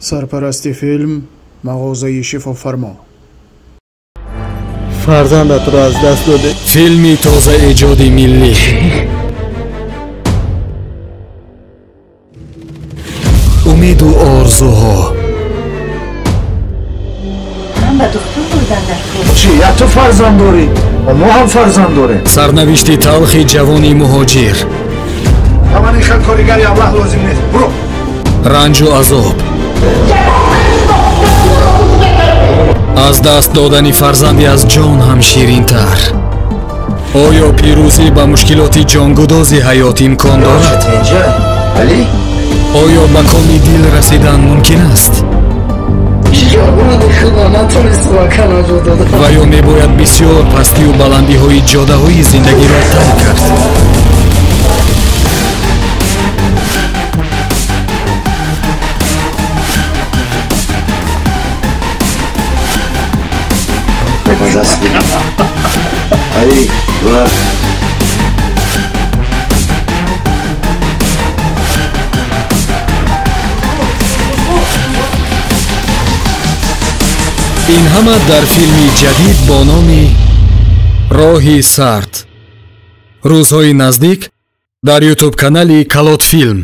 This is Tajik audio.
Сарпарасти филм мағозаи Шифофармо. Фарзандатро аз даст доде. Филми тоза эҷоди миллӣ. Умеду орзуҳо. Ман ба духтур бурдан дар кор. Чӣ, я ту фарзанд дорӣ? Мо ҳам фарзанд дорем. Сарнавишти талхи ҷавони муҳоҷир. Ба ман ин хел коригари аблаҳ лозим нест. Буро. Ранҷу азоб. Аз даст додани фарзанди аз ҷон ҳам ширинтар. Оё пирӯзӣ ба мушкилоти ҷонгудози ҳаёт имкон дорад? Оё ба коми дил расидан мумкин аст? Ва ё мебояд бисёр пастию баландиҳои ҷодаҳои зиндагиро тай кард? Ин ҳама дар филми ҷадид бо номи Роҳи сард. Рӯзҳои наздик дар ютуб канали Калотфилм.